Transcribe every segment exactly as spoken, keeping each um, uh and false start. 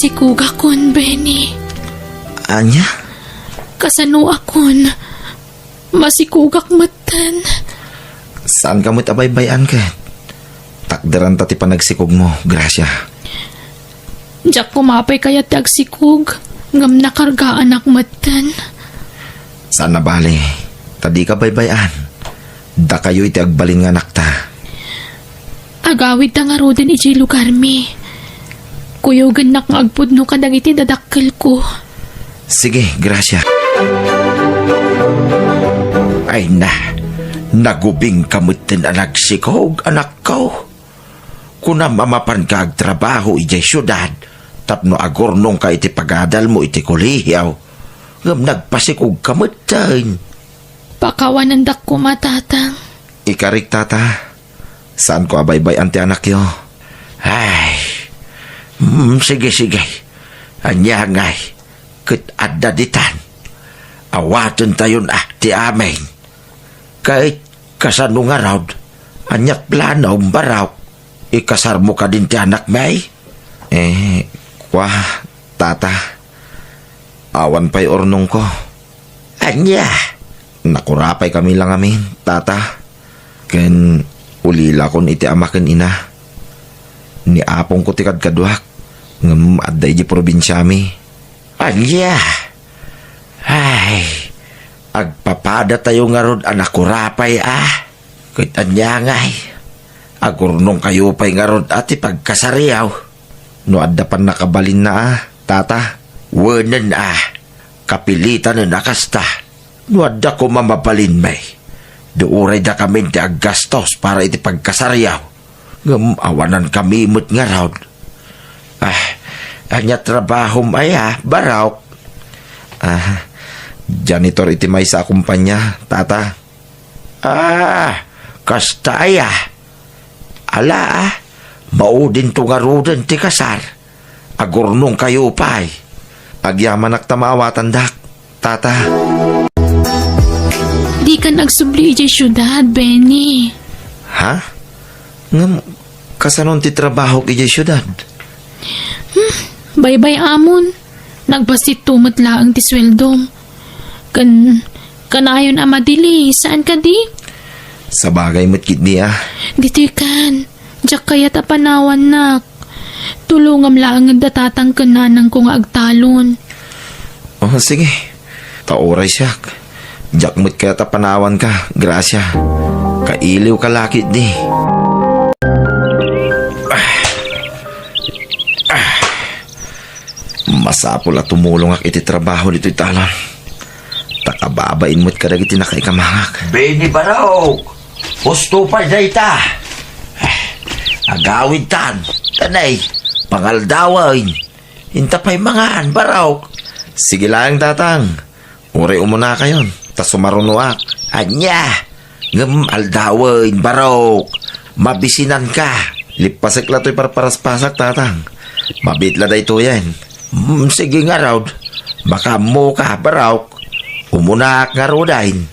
Sikugakon, Benny. Ania? Kasanoakon? Masikugak metten. Saanka met a baybay-an ket? Takderanta ti panagsikugmo, Gracia. Diak koma pay kayat ti agsikug, ngem nakargaanak metten. Saan a bale, ta dika baybay-an. Dakayo iti agbalin nga anakta. Agawidta ngaruden idiay lugarmi. Kuyogennak nga agpudno kadagiti dadakkelko. Sige, Gracia. Ay na, nagubingka metten a nagsikog, anakko. Kunam a mapanka agtrabaho idiay siudad tapno agurnongka iti pagadalmo iti kolehio, ngem nagpasikogka metten. Pakawanendak koma, Tatang. Ikarik, Tata. Saanko a baybay-an ti anakyo. Ay, mm, sige, sige. Ania ngay, ket adda ditan. Awatentayon a ti amin. Ket kasano ngarud? Ania ti planom, Barok? Ikasarmo kadin ti anakmi? Eh, kua, Tata. Awan pay urnongko. Ania? Nakurapay kami la ngamin, Tata. Ken ulilakon iti ama ken ina. Ni apongko ti kadkaduak, ngem adda idiay probinsiami. Ania? Ay, agpapadatayo ngarud a nakurapay a. Ket ania ngay? Agurnongkayo pay ngarud a ti pagkasariaw. No adda pannakabalinna a, Tata. Wenen a, kapilitanen a kasta. No adda koma mabalinmi, di uray dakamin ti aggastos para iti pagkasariaw. Ngem awanankami met ngarud. Ah, ania trabahom aya, Barok? Ah, janitor iti maysa a kumpanya, Tata. Ah, kasta aya? Ala, ah, maudinto ngaruden ti kasar. Agurnongkayo pay. Agyamanak ta maawatandak, Tata. Dikan agsubli idiay siudad, Benny. Ha? Ngem, kasanon ti trabahok idiay siudad? Hmm, baybay-amon. Nagbassit met laeng ti sueldom. Ken, kanayon a madili, saan kadi? Sabagay met ketdi a. Ditoy kan, diak kayat a panawannak. Tulongam laeng da tatang ken nanangko nga agtalon. Oh, sige. Ta uray siak. Diak met kayat a panawanka, Gracia. Kailiwka la ketdi. Ah. Ah. Masapul a tumulongak iti trabaho ditoy talon. Ta kababain met kadagiti nakaikamangak. Benny Barok! Husto pay dayta! Agawidtan! Tanay! Pangaldawen! Inta pay mangan, Barok! Sige laeng, Tatang. Uray umunakayon, ta sumarunoak. Ania? Ngem aldawen, Barok. Mabisinanka. Lippasek la toy parparaspasak, Tatang. Mabiit la daytoyen. Mm, sige ngarud. Makaammoka, Barok. Umunaak ngaruden.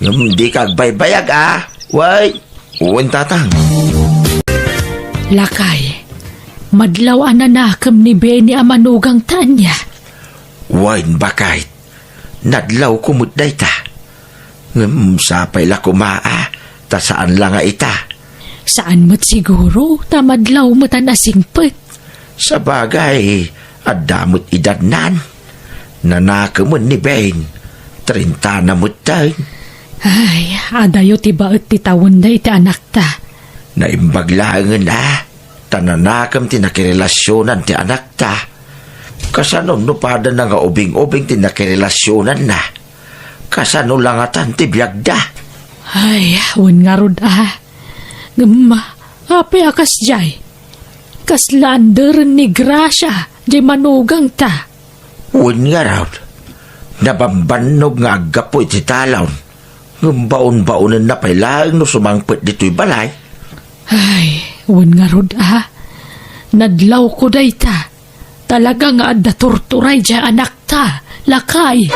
Ngem dika agbaybayag, a? Wen? Wen, Tatang. Lakay, madlaw a nanakem ni Benny a manugangta, ania? Wen, baket. Nadlawko met dayta. Ngem sapay la koma a, ta saan la nga ita. Saan met siguro, ta madlaw met a nasingpet. Sabagay, adda met idannan. Nanakemen ni Ben. Trintana metten. Ay, adayo ti baet ti tawenda iti anakta. Naimbag laengen a, ta nanakem ti nakirelasionan ti anakta. Kasano no padana nga ubing-ubing ti nakirelasionanna? Kasano la ngatan ti biagda? Ay, wen ngarud a. Ngem, apay a kasdiay? Kasla anderen ni Gracia, diay manugangta. Wen ngarud, nabambannog nga aggapu iti talon, ngem baon-baonenna pay laeng no sumangpet ditoy balay. Ay, wen ngarud a, nadlawko dayta. Talaga nga adda turturay diay anakta, lakay.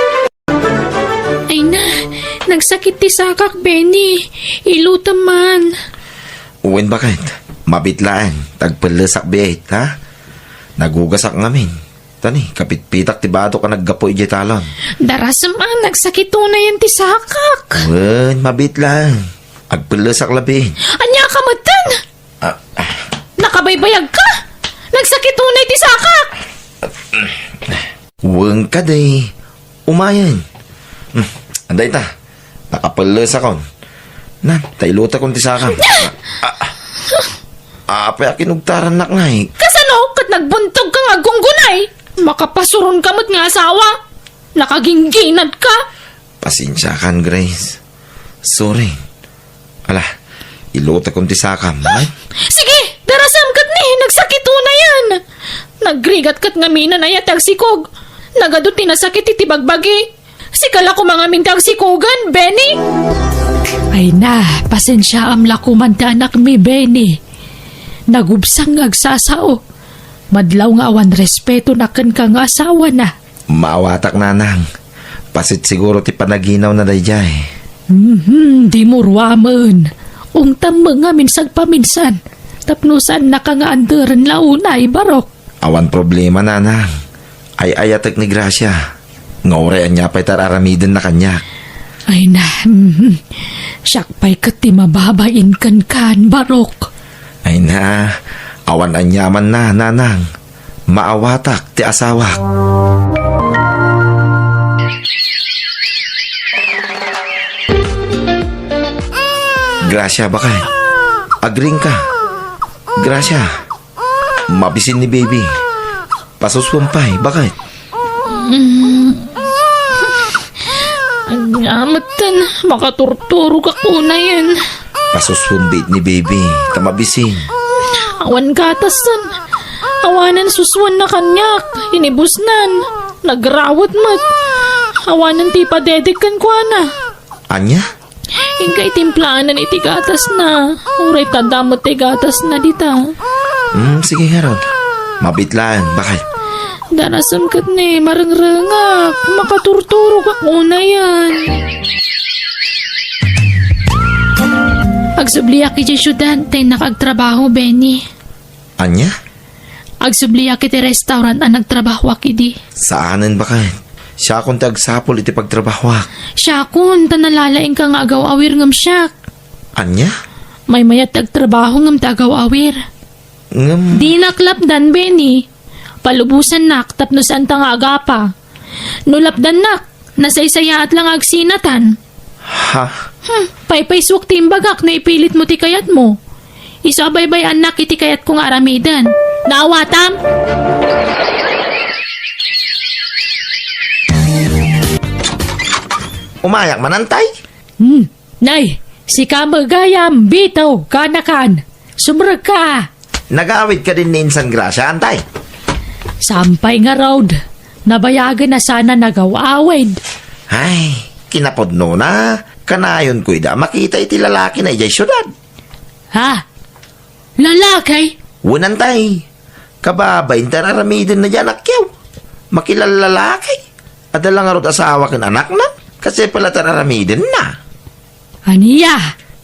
Ay na, nagsakit ti sakak, Benny. Ilutem man. Wen baket, mabiit laeng, ta agpellesak biit, ha? Nagugasak ngamin. Tani, kapitpitak ti badok a naggapu idiay talon. Darasem a, nagsakit unayen ti sakak. Wen, mabiit lang. Agpellesak labi. Ania ka metten? Ah, ah. Nakabaybayag ka? Nagsakit unay ti sakak. Wen kadi. Umayen. Hmm, adda ita. Nakapellesakon. Nan, ta ilutekon ti sakam. Ah, ah. Ah, apay a kinugtarannak ngay? Kasano ket nagbuntog ka nga aggungunay? Makapasuron ka met nga asawa. Nakagingginad ka. Pasensiakan, Grace. Sorry. Ala, ilutekon ti sakam, ha? Sige, darasem ket ni, nagsakit unayen. Nagrigat ket ngamin a nayattag sikog. Nagadu ti nasakit iti bagbagi. Sika la koma ngamin ti agsikogen, Benny. Ay na, pasensiaam la koman ti anakmi, Benny. Nagubsang nga agsasao. Madlaw nga awan respetona kenka nga asawana. Maawatak, nanang. Paset siguro ti panaginawna daydiay. Mhm, dimo ruamen. Ungtam met ngamin sagpaminsan. Tapno saannaka nga anderen la unay, Barok. Awan problema, nanang. Ay-ayatek ni Gracia. Nga uray ania pay ti ar-aramidenna kaniak. Ay na, mhm. Siak pay ket ti mababain kenkan, Barok. Ay na, awan aniamanna, nanang. Maawatak ti asawak. Gracia, baket. Agring ka. Gracia. Mabisin ni baby. Pasuswem pay, baket. Mm. Ania metten, makaturturogak unayen. Pasuswem biit ni baby, ta mabisin. Awan gatasen. Awanen suswenna kaniak, inibusnan. Nagrawet met. Awanen ti ipadedek kenkuana. Ania? Inka itimplaanan iti gatasna. Uray tadda met ti gatasna dita. Hmm, sige ngarud. Mabiit laeng, baket. Darasem ket ni, marengrengak. Makaturturogak unayen. Agsubliak idiay siudad, ta innak agtrabaho, Benny. Ania? Agsubliak iti restaurant a nagtrabahoak idi. Saanen, baket. Siakon ti agsapul iti pagtrabahoak. Siakon, ta nalalaingka nga agaw-awir ngem siak. Ania? Maymayat ti agtrabaho ngem ti agaw-awir. Ngem dinak lapdan, Benny. Palubosannak tapno saanta nga agapa. No lapdannak, nasaysayaat la nga agsinatan. Ha? Hmm, paypaysuak ti imbagak no ipilitmo ti kayatmo. Isu a baybay-annak iti kayatko nga aramiden. Naawatam? Umayak man, Antay? Hmm. Nay, sika met gayam, Bito, kanakan. Sumrekka. Nagawid kadin ni Insan Gracia, Antay? Saan pay ngarud. Nabayagen a sana nagaw-awid. Ay, kinapudnona. Kanayonko ida a makita iti lalakina idiay siudad. Ha? Lalaki? Wen, Antay. Kababain ti ar-aramidenna diay anakyo. Makilallalaki. Adda la ngarud asawa ken anakna. Kasdiay pay la ti ar-aramidenna. Ania?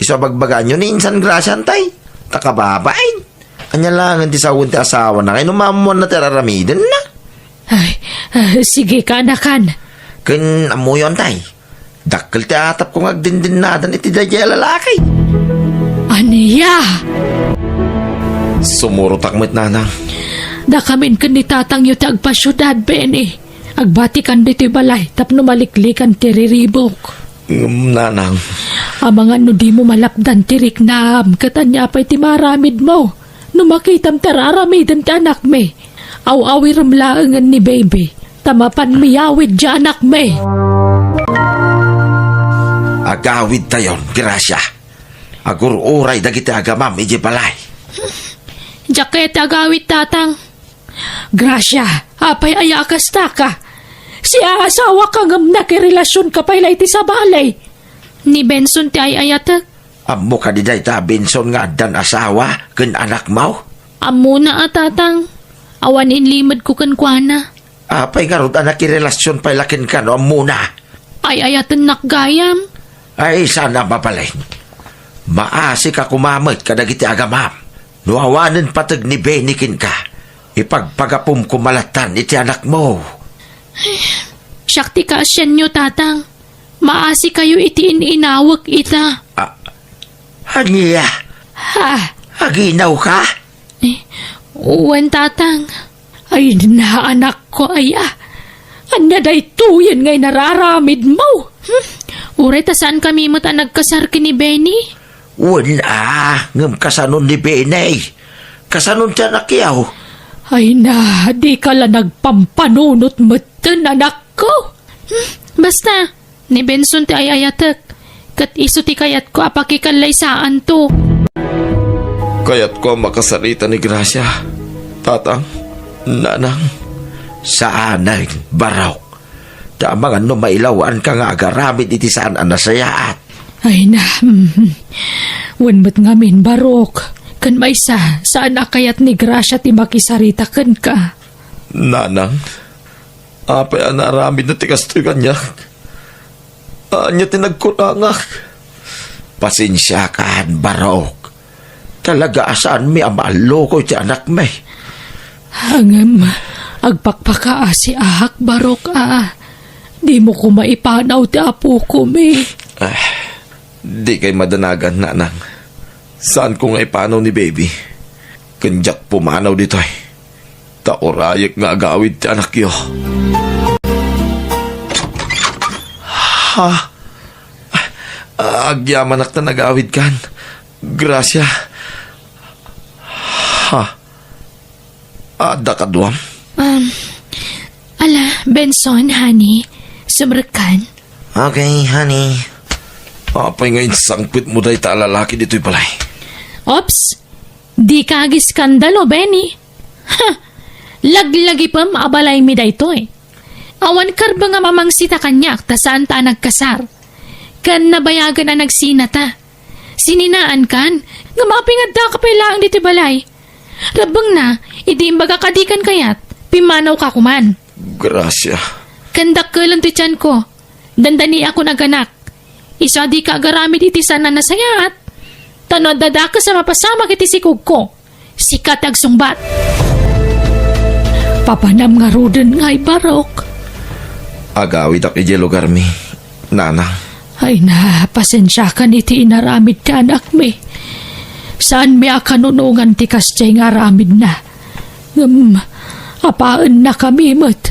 Isu a bagbagaanyo ni Insan Gracia, Antay. Ta kababain. Ania laengen ti sawen ti asawana nga inumammoanna ti ar-aramidenna? Ay, ah, sige, kanakan. Ken ammoyo, Antay. Dakkel ti atapko nga agdindinnadan iti daydiay a lalaki. Ania? Sumurotak met, Nanang. Dakamin ken ni tatangyo ti agpasiudad, Benny. Agbatikan ditoy balay tapno maliklikan ti riribuk. Ngem, Nanang. Amangan no dimo malapdan ti riknam, ket ania pay ti maaramidmo? No makitam ti ar-aramiden ti anakmi, aw-awirem laengen ni baby, ta mapan miyawid diay anakmi. Agawidtayon, Gracia. Agur-uray dagiti agamam idiay balay. Diak kayat ti agawid, Tatang. Gracia, apay aya a kastaka? Siasawaka ngem nakirelasionka pay la iti sabali. Ni Benson ti ay-ayatek. Ammo kadi dayta a Benson nga addan asawa ken anakmo? Ammona a, Tatang. Awan inlimedko kenkuana. Apay ngarud a nakirelasion pay la kenka no ammona? Ay-ayatennak gayam. Ay, saan a mabalin. Maasika koma met kadagiti agamam no awanen pateg ni Benny kenka. Ipagpagapum koma lattan iti anakmo. Siak ti kaasianyo, Tatang. Maasikayo iti in-inawek ita. Ah, ania? Ha? Aginawka? Eh, wen, Tatang. Ay na, anakko, aya. Ania daytoyen nga inararamidmo? Hmm? Uray ta saankami met a nagkasar ken ni Benny? Wen a, ngem kasano ni Benny? Kasano ti anakyo? Ay na, dika la nagpampanunot metten, anakko. Hmm, basta, ni Benson ti ay-ayatek, ket isu ti kayatko a pakikallaysaanto. Kayatko a makasar ita ni Gracia, Tatang, Nanang. Saanen, Barok. Ta amangan no mailawanka nga agaramid iti saan a nasayaat. Ay na, mhm. Wen met ngamin, Barok. Ken maysa, saan a kayat ni Gracia ti makisarita kenka. Nanang, apay a naaramidna ti kastoy kaniak? Ania ti nagkurangak? Pasensiakan, Barok. Talaga a saanmi a maallukoy ti anakmi. Ngem, agpakpakaasiak, Barok, a. Dimo koma ipanaw ti apokomi. Ah, dikay madanagan, Nanang. Saanko nga ipanaw ni Baby. Ken diak pumanaw ditoy. Ta urayek nga agawid ti anakyo. Ha? Agyamanak ta nagawidkan. Gracia. Ha? Adda kaduam? Um, ala, Benson, honey. Sumrekkan. Okay, honey. Apay nga insangpetmo dayta a lalaki ditoy balay? Ops! Dika agiskandalo, Benny. Ha! Laglagipem a balaymi daytoy. Awan karbeng a mamangsita kaniak ta saanta a nagkasar. Ken nabayagen a nagsinata. Sininaankan, ngem apay nga addaka pay laeng ditoy balay? Rebbengna, idi imbagak a dikan kayat, pimmanawka koman. Gracia. Ken dakkelem ti tianko. Dandaniakon aganak. Isu a dika agaramid iti saan a nasayaat. Ta no adda dakes a mapasamak iti sikogko, sika ti agsungbat. Papanam ngaruden ngay, Barok. Agawidak idiay lugarmi, Nanang. Ay na, pasensiakan iti inaramid ti anakmi. Saanmi a kanunongan ti kasdiay nga aramidna. Ngem, apaennakami met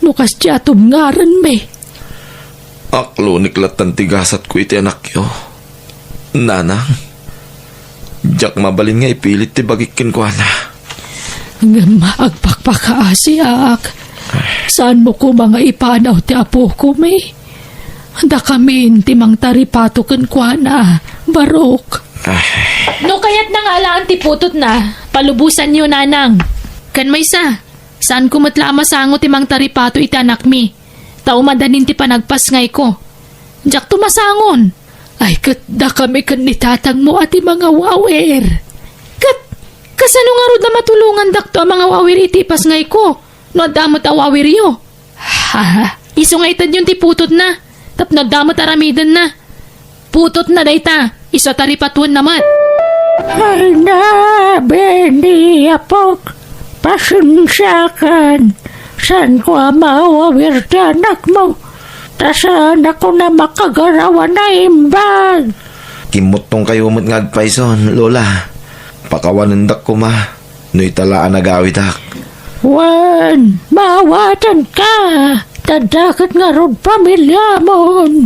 no kasdiay a tubngarenmi. Aklonek lattan ti gasatko iti anakyo. Nanang, diak mabalin nga ipilit ti bagik kenkuana. Ngem agpakpakaasiak. Saanmo koma nga ipanaw ti apokomi? Dakamin ti mangtaripato kenkuana, Barok. Ay. No kayatna nga alaan ti putotna, palubosanyo, Nanang. Ken maysa, saanko met la a masango ti mangtaripato iti anakmi, ta umadanin ti panagpasngayko. Diakto masangon. Ay, ket dakami ken ni tatangmo a ti mangawawir. Ket kasano ngarud a matulongandakto a mangawawir iti ipasngayko no adda met a wawiryo? Ha, isu nga itedyon ti putotna tapno adda met aramidenna. Putotna dayta, isu a taripatuenna met. Ay na, Benny, apok, pasensiakan. Saanko a mawawir ti anakmo, ta saanakon a makagaraw a naimbag. Kimmuttongkayo met nga agpayson, Lola. Pakawanendak koma no ita la a nagawidak. Wen, maawatanka, ta adda ket ngarud pamiliamon.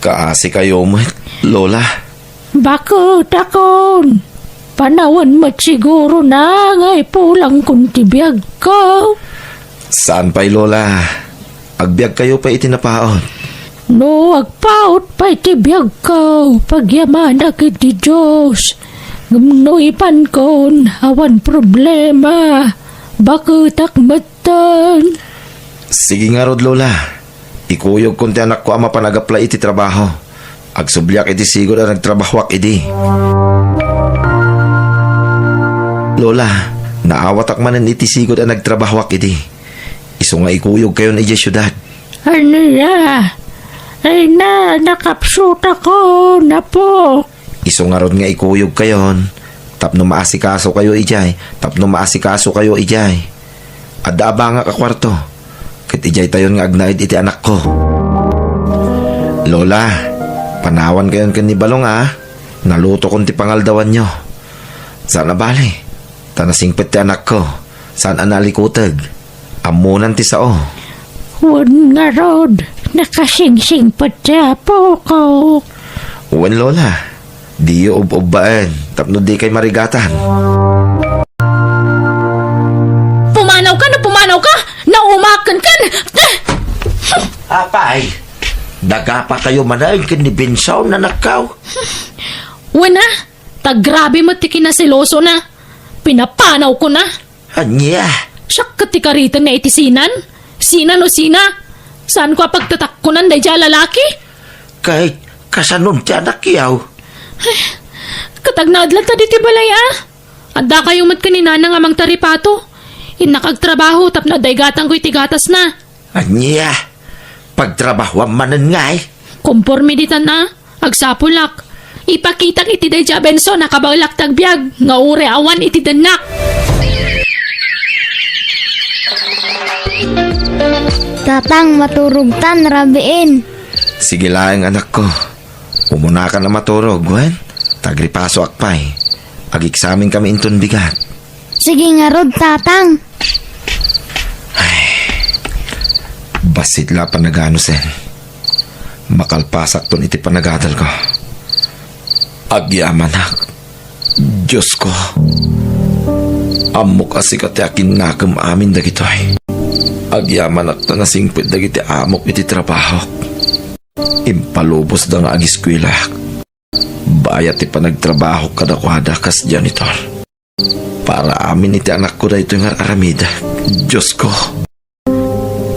Kaasikayo met, Lola. Baketakon, panawen met sigurona nga ipulangkon ti biagko. Saan pay, Lola. Agbiagkayo pay iti napaut. No agpaut pay ti biagko, pagyamanak iti Dios. Ngem no ipankon, awan problema. Baketak metten. Sige ngarud, Lola. Ikuyogkon ti anakko a mapan ag-apply iti trabaho. Agsubliak iti sigud a nagtrabahoak idi. Lola, naawatak manen iti sigud a nagtrabahoak idi. Isu nga ikuyogkayon idiay siudad. Ania? Ay na, nakapsutakon, apo. Isu ngarud nga ikuyogkayon, Tapno maasikasokayo idiay, tapno maasikasokayo idiay. Adda abangak a kuarto, ket idiaytayon nga agnaed iti anakko. Lola, panawankayon ken ni Balong a, nalutokon ti pangaldawanyo. Saan a bali, ta nasingpet ti anakko, saan a nalikuteg. Ammonan ti sao. Wen ngarud, nakasingsingpet ti apoko. Wen, Lola. Diyo ub-ubbaen tapno dikay marigatan. Pumanawka, no pumanawka! Naumaken ken! Apay, nagapakayo manen ken ni Benson, anakko? Wen a, ta grabe met ti kinaselosona. Pinapanawkona. Ania? Siak ket ti karitenna iti sinan? Sina no sina? Saanko a pagtatakkonan daydiay a lalaki? Ket kasanon ti anakyo? Ket agnaed latta ditoy balay a. Addakayo met ken ni Nanang a mangtaripato. Innak agtrabaho tapno adda igatangko iti gatasna. Ania? Pagtrabahoam manen ngay? Komporme ditan a, agsapulak. Ipakitak iti daydiay a Benson a kabaelak ti agbiag nga uray awan iti dennak. Tatang, maturogtan, rabiin. Sige laeng, anakko. Umunakan a maturog, wen? Ta agripasoak pay. Agiksamenkami inton bigat. Sige ngarud, Tatang. Ay, bassit la panaganusen. Makalpasakton iti panagadalko. Agyamanak, Diosko. Ammok a sika ti akinnakem amin dagitoy. Agyamanak ta nasingpet dagiti amok iti trabahok. Impalubosda nga agiskuelak. Bayat ti panagtrabahok kadakuada kas janitor. Para amin iti anakko daytoy nga ar-aramidek. Diosko,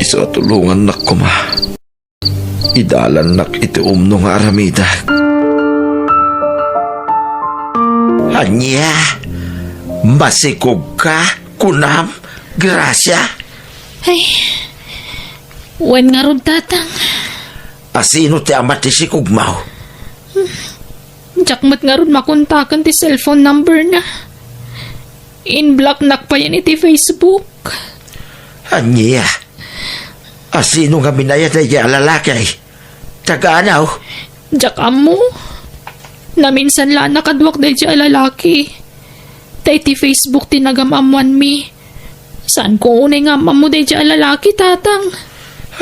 isu a tulongannak koma. Idalannak iti umno nga aramidek. Ania? Masikogka, kunam, Gracia? Ay, wen ngarud, Tatang. Asino ti ama ti sikogmo? Diak met ngarud makontaken ti cellphone number na. In-blocknak payen iti Facebook. Ania? Asino ngamin aya daydiay a lalaki? Taga ania? Diak ammo. Naminsan la a nakaduak daydiay a lalaki. Ta iti Facebook ti nagam-ammoanmi. Saanko unay nga am-ammo daydiay a lalaki, Tatang.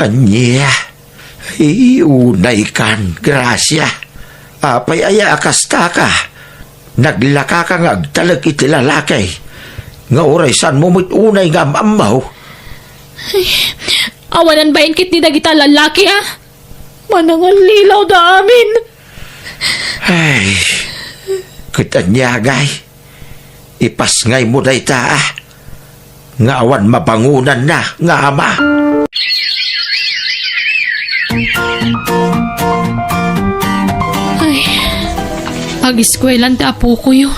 Ania? Ay, unaykan, Gracia. Apay aya a kastaka? Naglakaka nga agtalek iti lalaki, nga uray saanmo met unay nga am-ammo? Ay, awanan bain ketdi dagita a lalaki, a. Manangallilaw da amin. Ay, ket ania ngay? Ipasngaymo dayta, a, nga awan mabangonanna nga ama. Ay, agiskuelan ti apokoyo.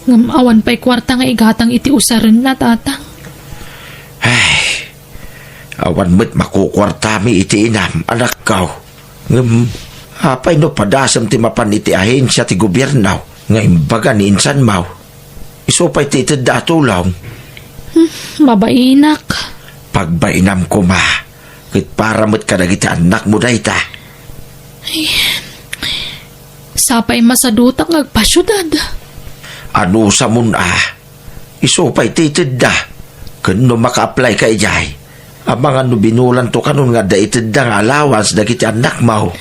Ngem awan pay kuarta nga igatang iti usarenna, Tatang. Ay, awan met makukuartami iti inam, anakko. Ngem, apay no padasem ti mapan iti ahensia ti gobierno nga imbaga ni insanmo? Isu pay ti itedda a tulong. Hmm, mabainak. Pagbainam koma, ket para met kadagiti annakmo dayta. Ay, sapay masadutak nga agpasiudad. Anusamon a, isu pay ti itedda. Ken no maka-apply ka idiay, amangan no binulanto kanon nga adda itedda nga allowance dagiti annakmo.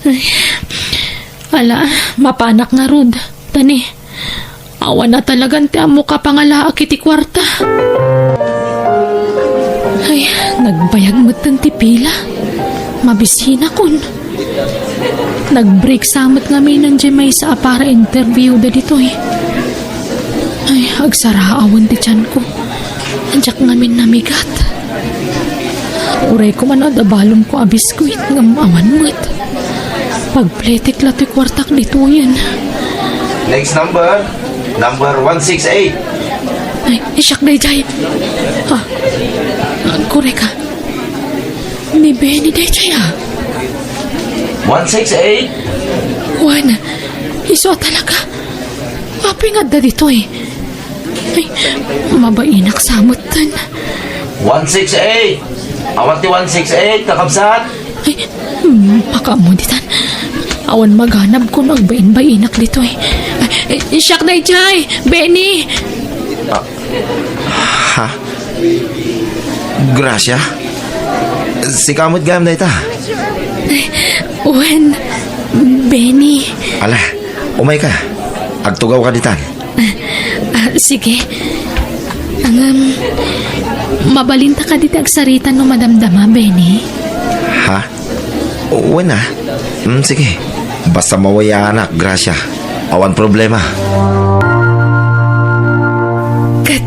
Ay, ala, mapanak ngarud. Tani, awan a talagan ti ammok a pangalaak iti kuarta. Ay, nagbayag metten ti pila. Mabisinakon. Nag-break sa met ngamin diay maysa a para interview da ditoy. Ay, agsaraawen ti tianko. Diak ngamin namigat. Uray koma no adda balonko a biskuit ngem awan met. Pagpletek la toy kuartak ditoyen. Next number, number one six eight. Ay, siak daydiay. Ah, agkurek a. Ni Benny daydiay a. One six eight. Wen, isu a talaga. Apay nga adda ditoy? Ay, mabainak sa metten. One six eight! Awan ti one six eight, kakabsat? Ay, hmm, makaammo ditan. Awan maganabko no agbain-bainak ditoy. Ay, eh, siak daydiay, Benny! Ah, ha? Gracia? Sika met gayam dayta? Ay, wen, Benny. Ala, umayka. Agtugawka ditan. Ah, ah, sige. Ngem, mabalinta kadi ti agsarita no madamdama, Benny? Ha? Wen a. Hmm, sige. Basta mawayaanak, Gracia. Awan problema. Ket,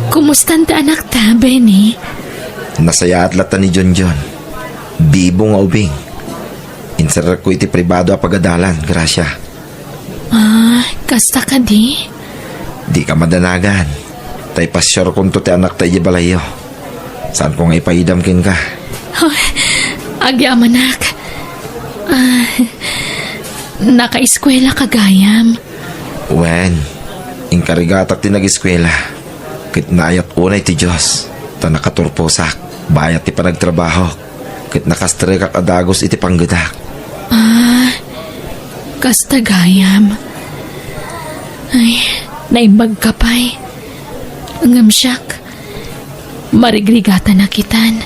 kumustan ti anakta, Benny? Nasayaat latta ni Junjun. Bibo nga ubing. Inserrekko iti pribado a pagadalan, Gracia. Ah, kasta kadi? Dika madanagan. Ta ipasiarkonto ti anakta idiay balayyo. Saanko nga ipaidam kenka. Oh, agyamanak. Ah, nakaeskuelaka gayam? Wen, inkarigatak ti nageskuela. Ket naayat unay ti Dios, ta nakaturposak bayat ti panagtrabahok, ket nakastrekak a dagus iti panggedak. Ah, kasta gayam. Ay, naimbagka pay. Ngem siak, marigrigatanak itan.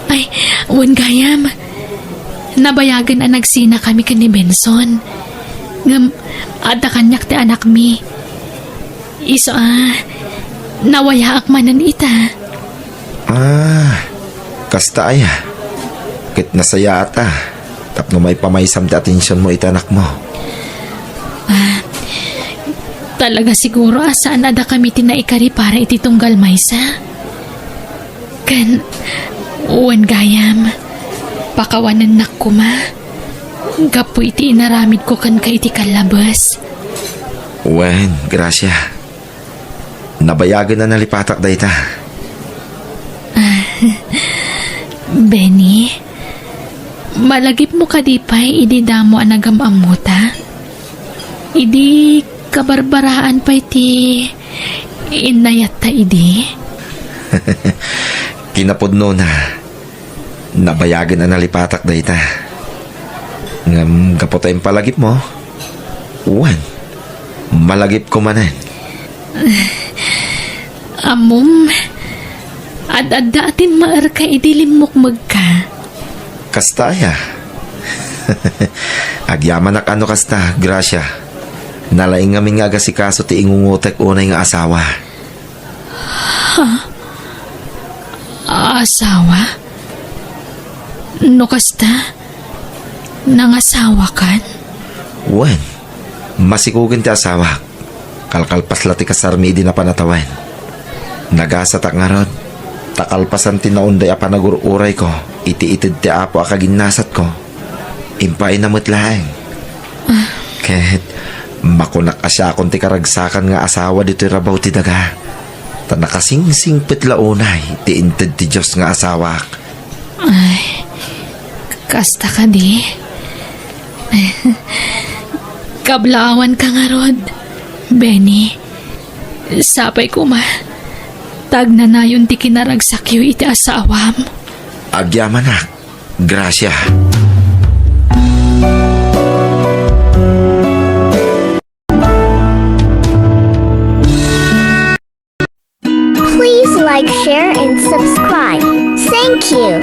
Ay, wen gayam. Nabayagen a nagsinakami ken ni Benson. Ngem, adda kaniak ti anakmi. Isu a, nawayaak manen ita. Ah, kasta aya. Ket nasayaat a, tapno maipamaysam ti atensionmo iti anakmo. Ah, talaga siguro a saan a dakami ti naikari para iti tunggal maysa. Ken, wen gayam, pakawanennak koma gapu iti inaramidko kenka iti kallabes. Wen, Gracia. Nabayagen a nalipatak dayta. Ah, Benny, malagipmo kadi pay idi damo a nagam-ammota? Idi kabarbaraan pay ti innayatta idi? Kinapudnona, nabayagen a nalipatak dayta. Ngem gapu ta impalagipmo, wen, malagipko manen. Ammom, ad-adda a timmaerka idi limmukmegka. Kasta aya? Agyamanak a no kasta, Gracia. Nalaing ngamin nga agasikaso ti ingungotek unay nga asawa. Ha? Asawa? No kasta, nangasawakan? Wen, masikogen ti asawak. Kalkalpas la ti kasarmi idi napan a tawen. Nagasatak ngarud, ta kalpasan ti naunday a panagur-urayko iti ited ti Apo a kaginnasatko, impaayna met laeng. Ah. Ket makunak a siakon ti karagsakan nga asawa ditoy rabaw ti daga, ta nakasingsingpet la unay ti inted ti Dios nga asawak. Ay, kasta kadi? Kablaawanka ngarud, Benny. Sapay koma ta agnanayon ti kinaragsakyo iti asawam. Agyamanak, Gracia. Please like, share, and subscribe. Thank you.